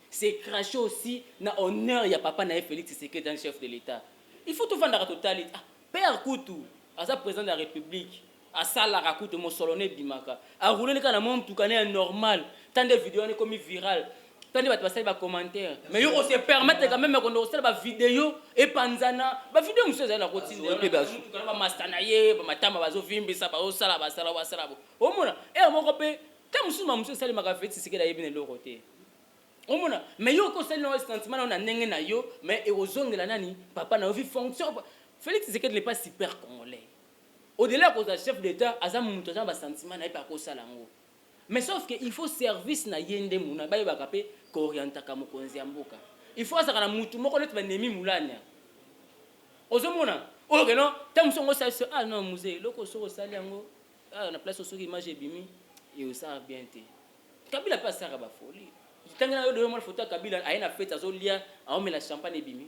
C'est craché aussi na honneur ya papa na ye Félix Tshisekedi, un chef de l'État. Il faut tovandaka, totali. Ah, père kutu aza président de la République, asalaka kutu mosolo no ebimaka, arouleli kaka na mwa motuka ne ya normal. Ta nde video wana ekomi viral, ta nde bato basali bacommentaire, mais yo ose permettre quand même kondo kosala bavideo epanzana. Bavideo mosusu ezali na Mpe kotinda bamasta na ye, bamatama bazovimbisa, bazosala, basala basala bo. Omona ere moko mpe ta mosusu, ma mosusu esalemaka, Félix Tshisekedi ayebi na eloko te. Omona, mais yo okosali na sentiment na yo na ndenge na yo, mais ekozongela nani? Papa na yo vi fonction. Félix Tshisekedi n'est pas super congolais. Au-delà ya kozala chef d'État, aza moto aza na basentiment na ye mpe akosala yango, mais sauf que il faut service na ye nde muna bayebaka mpe koorientaka mokonzi ya mboka. Il faut azalaka na mutu moko neti banemi mulania. Ozomona oyo keno ntango mosu yango osali so, ah non, musée eloko soki osali yango, ah, na place soki image ebimi, eosala bien te. Kabila mpe asalaka bafolie. Ntange na yo doyo mona foto ya Kabila aye na fete, azolia, aomela champagne, ebimi.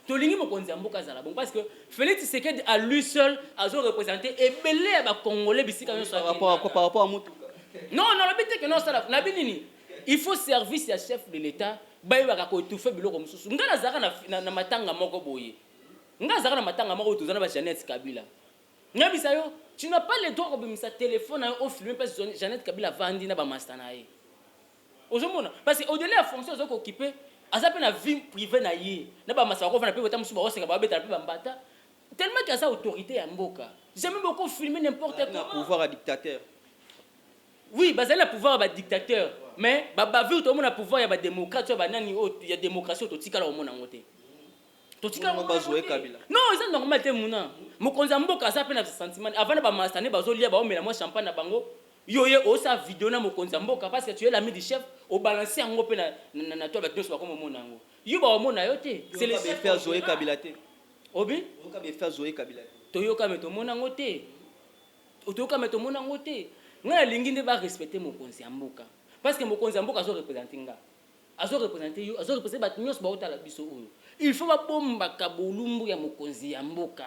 Tolingi mokonzi ya mboka azala bon, parce que Félix Tshisekedi à lui seul azoreprésente ebele ya Bacongolais bisika nyonso. Par rapport à mutuka? Non, nalobi te ke non, osala nabi nini. Il faut service ya chef de l'État bayebaka koétouffe biloko mosusu. Ngai nazalaka na matanga moko boye, ngai nazalaka na matanga moko oyo toza na baJeannette Kabila. Nayebisa yo, tu n'as pas le droit kobimisa telefone na yo ofilme mpe Jeannette Kabila avandi na bamasta na ye. Ozomona, parce que au-delà ya fonction aza kooccuper, aza mpe na vie privée na ye na bamasta bakovanda mpe bota mosusu, baoseka, babetala mpe bambata, tellement que aza autorité ya mboka. Jamais bokofilme n'importe Na comment. Pouvoir ya dictateur. Oui, bazali na pouvoir ya badictateur, mais babavure tomona pouvoir ya badémocrate oyo banani oyo ya démocratie oyo totikala komona yango te, totikala Bongo komona yango bazoe te. Kabila. Non, eza normal te. Muna mokonzi ya mboka aza mpe na sentiment, avant na bamasta nde bazolia, baomela mwa champagne na bango, yo ye osala video na mokonzi ya mboka parce que tu es l'ami du chef, obalance yango mpe na to bato nyonso bakomomona yango, yo baomona yo te. C'est le chef. Befe azoe Kabila te. Obi? Oyoka befe azoe Kabila te. Toyoka me tomona yango te, toyoka me tomona yango te. Ngai nalingi nde barespecte mokonzi ya mboka, parce que mokonzi ya mboka azoreprésente nga, azoreprésente yo, azoreprésente bato nyonso baotala biso oyo. Il faut babombaka bolumbu ya mokonzi ya mboka.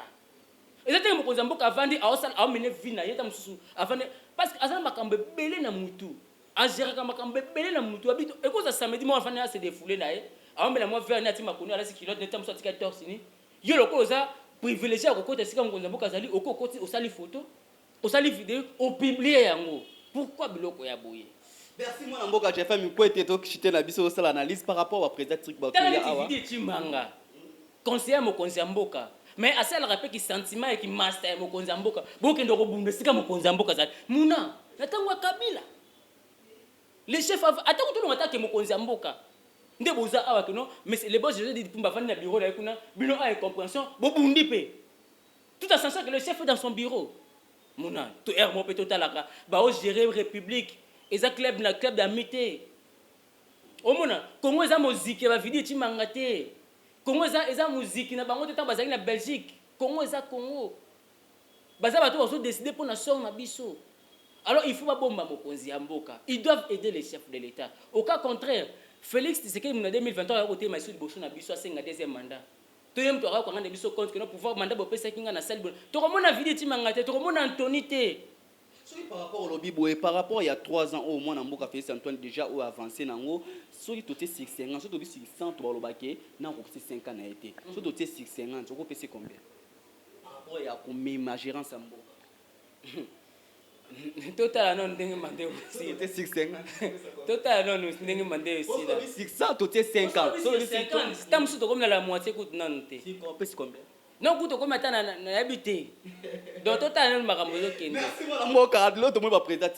Eza teke mokonzi ya mboka avandi, aosala, aomene vie na ye, ta mosusu avandi parce que aza na makambo ebele na mutu, agéraka makambo ebele na mutu. Abi ekozala samedi moko, afandi, ase défoule na ye, aomela mwa verre ne, ati makoni, alasi culotte ne, ta mosusu atika torse nu. Yo lokola oza privilégié ya kokota esika mokonzi ya mboka azali, okoki okoti, osali photo, osali video, opublie yango. Pourquoi biloko ya boye? Merci, mwana mboka Jefa Mikwete. Tokishite na biso osala analyse par rapport baprésident truc. Tala bakoya neti awa. Vidi Ecimbanga, conseiller ya mokonzi ya mboka, mais asalaka mpe kisentiment ya kimaster ya mokonzi ya mboka. Bokende kobunda esika mokonzi ya mboka azali. Muna na ntango ya Kabila, le chef ata kotolonga atake mokonzi ya mboka nde boza awa keno, mais le boss José Dipumba avandi na bureau na ye kuna, bino a incompréhension, bobundi mpe, tout en sachant que le chef est dans son bureau. Muna to aire moko mpe totalaka baogérer république, eza club na club d'ami te. Omona, Congo eza moziki ya bavidi etimanga te. Congo eza moziki na bango te. Ntango bazalaki na Belgique, Congo eza Congo. Baza bato bazodécider mpo na sort na biso. Alors il faut babomba mokonzi ya mboka. Ils doivent aider les chefs de l'État. Au cas contraire, Félix Tshisekedi na 2023 aya kotema esu liboso na biso, asenga deuxième mandat, toye moto akaka kokanga na biso compte keno pouvoir mandat bopesaki nga na sali boye. Tokomona vidi etimanga te, tokomona Antony te. Soki par rapport olobi boye, par rapport ya 3 ans oyo mwana mboka Félix Antoine déjà oyo avancé nango, soki totie sur 50, soki tobi sur 100, to balobake na okokisi 5 ans na ye te. Soki totie sur 50, okopesi combien par rapport ya komema gérance ya mboka? Totala nano ndenge mandat esila. Totie sur 50. Totala nano ndenge mandat esila. Soki sur 100, totie 5 ans. Soki olobi sur 50, ta mosusu tokomi na la moitié kutu nanu te. Opesi combien? Non, kutu tokomi ata nayebi te. Donc totala nanu makambo ezokende. Merci, mwana mboka. Lelo tomoni baprésident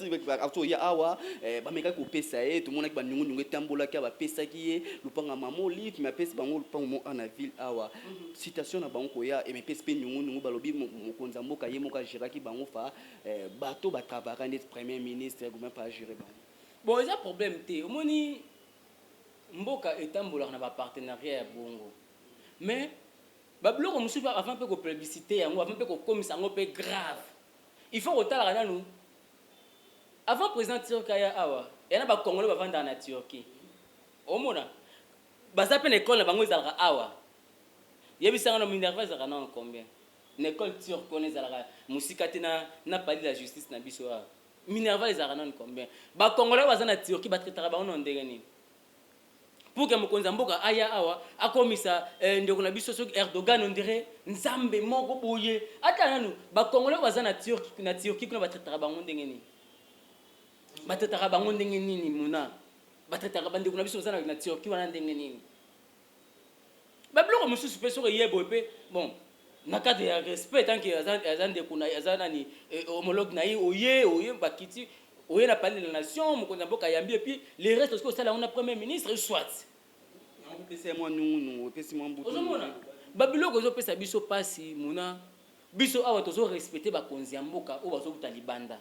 ti oya awa, bamekaki kopesa ye, tomonaki baniongoniongo etambolaki, bapesaki ye lupanga mama Olive, me apesi bango lupango mo na ville awa. Citation na bango koya emepesi mpe niongoniongo. Balobi mokonzi ya mboka ye moko agéraki bango, fa bato batravaka neti premier ministre, gouvernement mpe agéré bango. Bon, eza problème te. Omoni, mboka etambolaka na bapartenariat ya bongo, mais babiloko mosusu mpe, avant mpe koplébiscité yango, avant mpe kokomisa yango mpe grave, il faut kotalaka nanu. Avant président turc aya awa, ya na Bacongolais bavandaka na Turquie, omona baza mpe na école na bango ezalaka awa. Yebisanga na minerval ezalaka nano combien na école turque wana? Ezalaka mosika te na palais de la justice na biso awa. Minerval ezalaka nano combien? Bacongolais baza na Turquie, batraitaka bango na ndenge nini pour que mokonzi ya mboka aya awa akomisa ndeko na biso soki Erdogan, on dirait nzambe moko boye? Ata nanu Bacongolais baza na Turquie kuna, batraitaka bango ndenge nini? Batraitaka bango ndenge nini? Muna batraitaka bandeko na biso baza na Turquie wana ndenge nini? Babiloko mosusu mpe soki eye boye mpe, bon, na cadre ya respect, tant que aza ndeko na aza nani, homologue na ye, oye bakiti. Oye na Palais de la Nation, mokonzi ya mboka ayambi, et puis le reste soki osala yango na Premier ministre, soit. Yango kopesa ye mwa nungunungu, epesi mwa mbutu. Ozomona babiloko ezopesa biso mpasi. Muna biso awa tozorespecter bakonzi ya mboka oyo bazowuta libanda,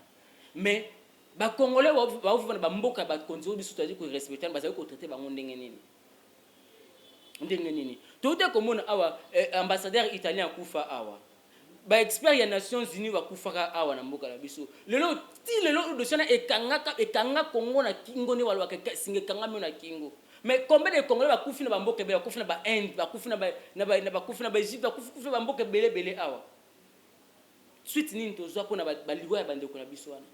mais Bacongolais baovivre na bamboka ya bakonzi oyo biso tozali korespecter, bazali kotraiter bango ndenge nini? Ndenge nini? Touti komona awa ambassadeur italien akufa awa, baexpert ya Nations Unies bakufaka awa na mboka na biso. Lelo ti lelo oyo dossier wana ekangaka, ekanga Kongo na kingo, nde balobaka singa ekangami na kingo. Mais combien de Congolais bakufi na bamboka ebele? Bakufi na baInde, bakufi na bakufi na baEgypte, bakufi na bamboka ebele ebele awa. Suite nini tozwa mpona baliwa ya bandeko na biso wana?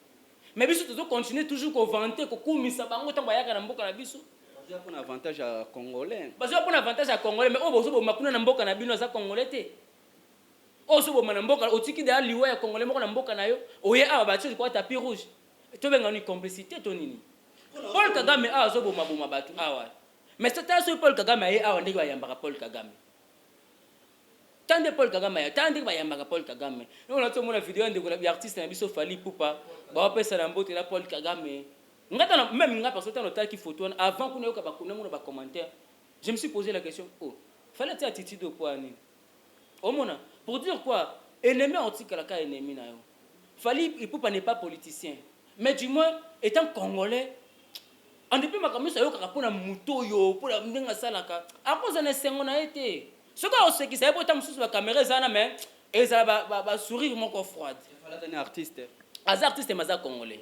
Mais biso tozocontinuer toujours kovanter, kokumisa bango ntango bayaka na mboka na biso. Bazwa mpona avantage ya Congolais. Bazwa mpona avantage ya Congolais, mais oyo bozoboma kuna na mboka na bino aza Congolais te. Oyo ozoboma na mboka, otiki deya liwa ya Congolais moko na mboka na yo, oye awa batie likolo tapis rouge. Tobenga nini? Complicité to nini? Paul Kagame awa azobomaboma bato awa, mais tala soki Paul Kagame aye awa, ndenge bayambaka Paul Kagame. Ta nde Paul Kagame aya, ta ndenge bayambaka Paul Kagame. Ndenge nati omona video ya ndeko ya artiste na biso Fally Ipupa, bawapesa na mbote na Paul Kagame. Nga tana même, nga perso, tana otalaki photo wana, avant kuna yoka namona bacommentaire, je me suis posé la question: oh, fallait atia attitude oyo po nini? Omona, pour dire quoi? Ennemi aotikalaka ennemi na yo. Fally Ipupa n'est pas politicien, mais du moins étant Congolais, en dépit makambo nyonso ayokaka mpona moto oyo, mpona ndenge asalaka, akozala na esengo na ye te. Soki aosekisa ye, po ta mosusu bacaméra eza wana, mais ezala basourire moko froide. Fally ni artiste. Aza artiste, mais aza Congolais.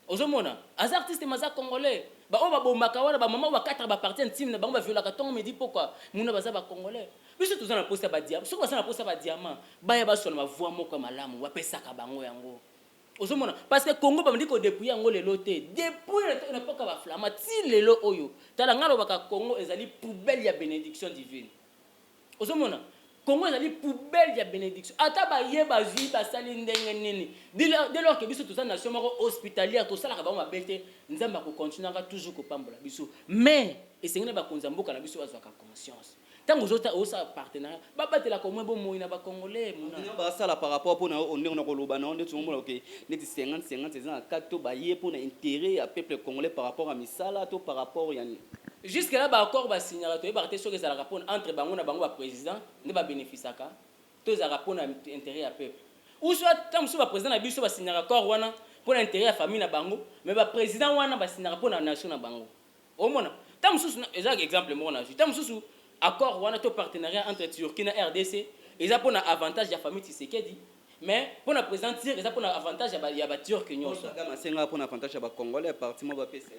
Ozomona, aza artiste, mais aza Congolais. Baoyo babomaka wana, bamama oyo bakataka bapartie intime na bango, baviolaka ntongo midi pokwa, muna baza Bacongolais. Biso toza na posa ya badiamant. Soki baza na posa ya badiamant, baya baswana bavoi moko ya malamu, bapesaka bango yango. Ozomona, parce que Congo babandi kodépouiller yango lelo te, depuis na époque ya Baflamands ti lelo oyo. Tala, ngai alobaka, Congo ezali poubelle ya bénédiction divine. Ozomona, Congo ezali poubelle ya bénédiction. Ata baye bazwi, basali ndenge nini, dès lors que biso toza nation moko hospitalière, tosalaka bango mabe te, Nzambe akokontinuaka toujours kopambola biso. Mais esengeli na bakonzi ya mboka na biso bazwaka conscience. Ntango ozosala partenariat, babatelaka omoi bomoi na Bacongolais. Muna basala par rapport mpona ndenge na koloba na nde omona ke neti 50 50 eza na kati, to baye mpona intérêt ya peuple congolais par rapport ya misala to par rapport ya nini? Jusque là, baaccord basignaka, toyebaka te soki ezalaka mpona entre bango na bango baprésident nde babénéficiaka, to ezalaka mpona intérêt ya peuple. Ou soit ntango mosusu baprésident na biso basignaka accord wana mpona intérêt ya famille na bango, mais baprésident wana basignaka mpona nation na bango. Omona, ntango mosusu, eza exemple moko nazwi, ntango mosusu accord wana to partenariat entre Turquie na RDC eza mpona avantage ya famille Tshisekedi, mais mpona président turc eza mpona avantage ya Baturc nyonso. Asengaka mpona avantage ya Bacongolais, parti mo bapesa.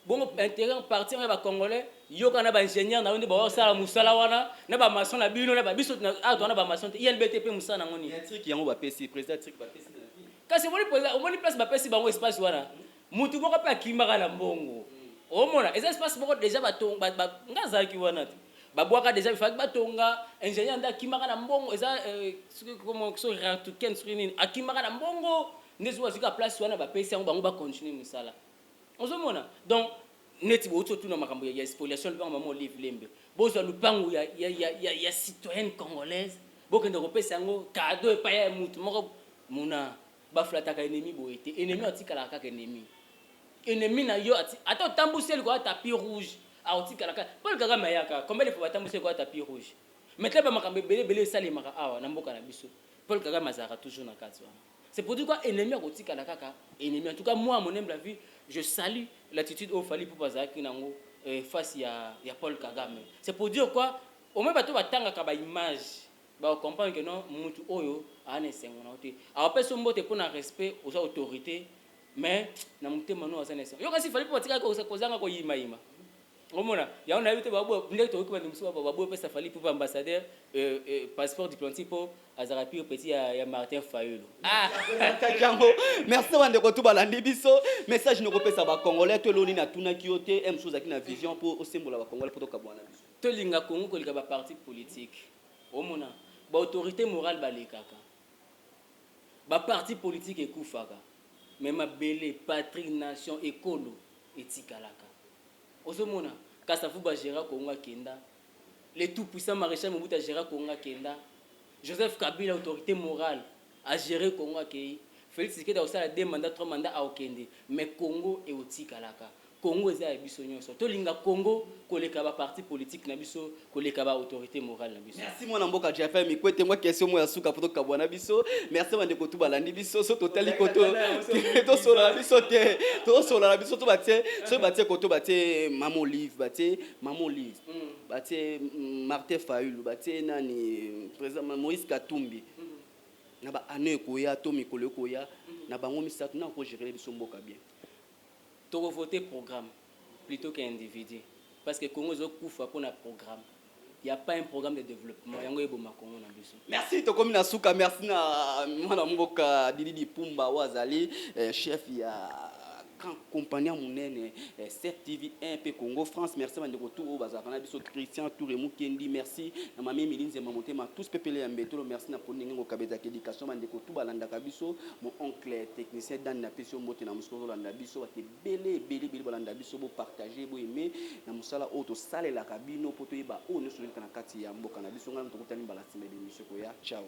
Bongo intérêt parti ya Bacongolais, yoka na baingénieur na yo nde baosala mosala wana na bamaçon na bino na babiso awa towana bamaçon te. INBT mpe mosala nango nini? Turc yango bapesi, président turc bapesi. Kasi omoni, omoni place bapesi bango espace wana, mutu moko mpe akimaka na mbongo. Omona, eza espace moko déjà batonga, nga azalaki wana te, babwaka déjà, bifaki batonga. Ingénieur nde akimaka na mbongo, eza soki ratuken, soki nini, akimaka na mbongo nde soki bazwika place wana, bapesi yango bango, bacontinuer mosala. Ozomona, donc neti bouti otuna makambo ya spoliation, lupango mama Olive Lembe, bozwa lupango ya citoyenne congolaise, bokende kopesa yango cadeau epai ya mutu moko. Muna baflataka ennemi boye te. Ennemi atikalaka kaka ennemi. Ennemi na yo, ata otambusi likolo ya tapis rouge, aotikala kaka. Paul Kagame ayaka, combien de fois batambusi likolo ya tapis rouge? Maintenant, bamakambo ebele ebele esalemaka awa na mboka na biso, Paul Kagame azalaka toujours na kati wana. C'est pour dire quoi? Ennemi akotikala kaka ennemi. En tout cas, moi, à mon humble avis, je salue l'attitude oyo Fally Ipupa azalaki nango face ya Paul Kagame. C'est pour dire quoi? Au moins bato batangaka baimage, bakocomprendre que non, mutu oyo aa na esengo na yo te. Awapesi yo mbote mpo na respect, oza autorité, mais na motema no aza na esengo yo. Kasi Fally mpo batikaki kozanga koyimayima. Omona yango, nayebi te ndenge tokoki bandi mosusu baboya opesa Fally mpo ambassadeur passeport diplomatique, mpo azalaka pire petit ya Martin Fayulu. Ah! Yango, merci bandeko tu balandi biso. Message nokopesa Bacongolais to eloni natunaki yo te, mosusu ozalaki na vision mpo osembola Bacongolais mpo tokabwana biso. Tolinga Kongo koleka baparti politique. Omona, baautorité morale balekaka, baparti politique ekufaka, mais mabele, patrie, nation, ekolo etikalaka. Ozomona, Kasavubu agéra Kongo, akenda. Le tout puissant maréchal Mobutu agéra Kongo, akenda. Joseph Kabila, autorité morale, agéré Kongo, akei. Félix Tshisekedi akosala deux mandats, trois mandats, aokende, mais Congo eotikalaka. Congo eza ya biso nyonso. Tolinga Congo koleka baparti politique na biso, koleka baautorité morale na biso. Merci, mwana mboka Jafet Mikwete. Mwa question moko ya suka po tokabwa na biso. Merci bandeko tu balandi biso. So totali koto, tosolola biso te, tosolola na biso to batie, soki batie koto, batie Mama Olive, batie Mama Olive, batie Martin Fayulu, batie nani, président Moïse Katumbi, na baane ekoya to mikolo ekoya, na bango misato na kogérer biso mboka bien? Tokovote programme plutôt qu'individu, parce que Congo ezokufa mpona programme. Il y a pas un programme de développement, yango eboma Congo na biso. Merci, tokomi na suka. Merci na mwana mboka Didi Dipumba oyo azali chef ya compagnie ya monene 7 TV 1 mpe Congo France. Merci bandeko tu oyo bazalaka na biso, Christian Toure Mukendi. Merci na mami Emili Nzemba, motema tous pepele ya mbetolo. Merci na poni ndenge kokabezaka éducation. Bandeko tu balandaka biso, mon oncle technicien Dan, napesi yo mbote na mosika ozolanda biso. Bato ebele ebele ebele balanda biso. Bopartage, boaime na mosala oyo tosalelaka bino mpo toyeba oyo nyonso tozoleka na kati ya mboka na biso. Ngai tokutani mbala nsima ya émission koya. Ciao.